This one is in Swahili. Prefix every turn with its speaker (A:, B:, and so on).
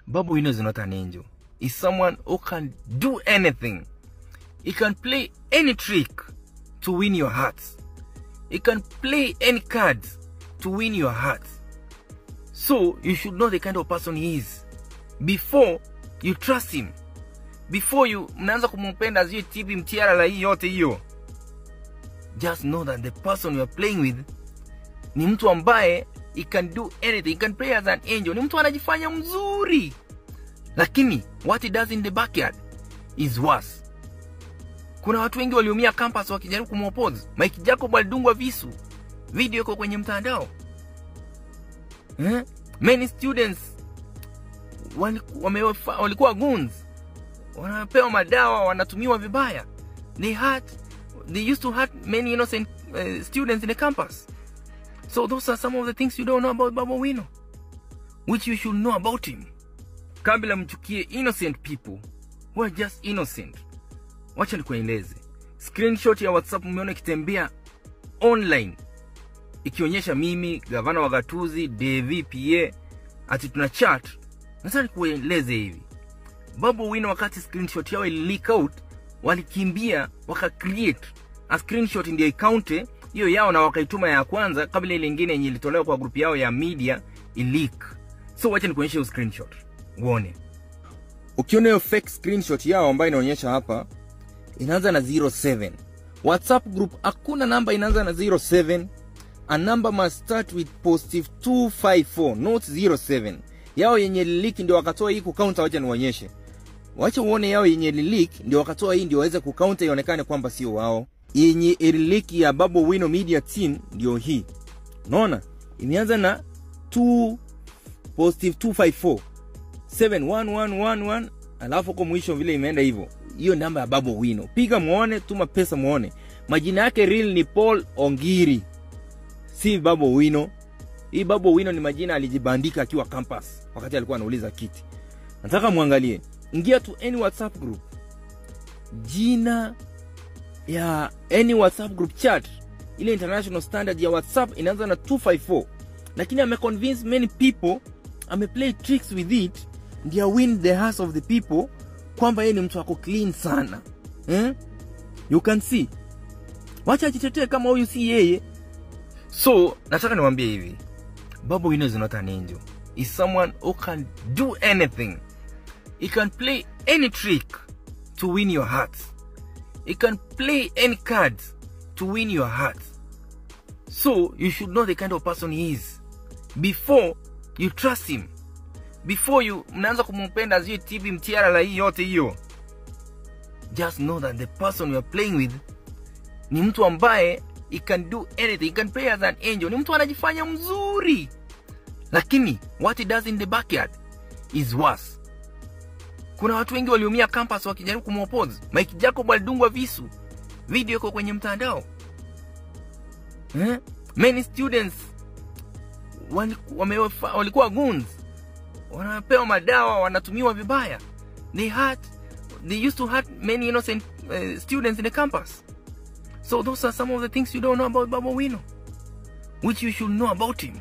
A: Babu Owino is not an angel. He's someone who can do anything. He can play any trick to win your heart. He can play any cards to win your heart. So you should know the kind of person he is before you trust him. Before you mnaanza kumpenda zio tibi mtiara la hii yote hiyo. Just know that the person you are playing with ni mtu ambaye he can do anything. He can play as an angel. Ni mtu anajifanya mzuri. Lakini what he does in the backyard is worse. Kuna watu wengi waliumia campus wakijaribu kumoppose. Mike Jacob alidungwa visu. Video iko kwenye mtandao. Many students walikuwa goons. Wanapewa madawa, wanatumiwa vibaya. They used to hurt many innocent students in the campus. So those are some of the things you don't know about Babu Owino, which you should know about him. Kabla mchukie innocent people who are just innocent. Wacha nikueleze. Screenshot ya WhatsApp mmeona ikitembea online ikionyesha mimi, gavana wa Gatuzi, DVPA, ati tuna chat. Nataka nikueleze hivi. Babu Owino wakati screenshot yao ili leak out, walikimbia waka create a screenshot ndio account hiyo yao na wakaituma ya kwanza kabla ile nyingine yenye ilitolewa kwa group yao ya media ileak. So wacha nikuonyeshe hiyo screenshot uone. Ukiona hiyo fake screenshot yao ambayo inaonyesha hapa, inaanza na 07. WhatsApp group hakuna namba inaanza na 07. A number must start with positive 254, not 07. Yao yenye leak ndio wakatoa hii kucounter. Wacha niwaonyeshe. Wacha uone yao yenye leak ndio wakatoa hii ndio waweze kucounter ionekane kwamba sio wao. Yenye leak ya Babu Owino Media Team ndio hii. Unaona? Imeanza na 2 positive 254 71111, alafu kwa mwisho vile imeenda hivyo. Hiyo namba ya Babu Owino. Piga muone, tuma pesa muone. Majina yake real ni Paul Ongiri, si Babu Owino. Hii Babu Owino ni majina alijibandika akiwa campus wakati alikuwa anauliza kiti. Nataka muangalie. Ingia tu any WhatsApp group. Jina ya any WhatsApp group chat, ile international standard ya WhatsApp inaanza na 254. Lakini ame convince many people, ame play tricks with it ndio win the hearts of the people kwamba yeye ni mtu ako clean sana. Eh? You can see. Wacha ajitetee kama huyu si yeye. So, nataka niwaambie hivi. Babu Owino is not an angel. He's someone who can do anything. He can play any trick to win your heart. He can play any cards to win your heart. So, you should know the kind of person he is before you trust him. Before you mnaanza kumpenda zio tibi mtiara la hii yote hiyo. Just know that the person you are playing with ni mtu ambaye he can do anything. He can play as an angel. Ni mtu anajifanya mzuri. Lakini what he does in the backyard is worse. Kuna watu wengi waliumia campus wakijaribu kumoppose. Mike Jacob alidungwa visu. Video iko kwenye mtandao. Many students walikuwa goons. Wanapewa madawa, wanatumiwa vibaya. They used to hurt many innocent students in the campus. So those are some of the things you don't know about Babu Owino, which you should know about him.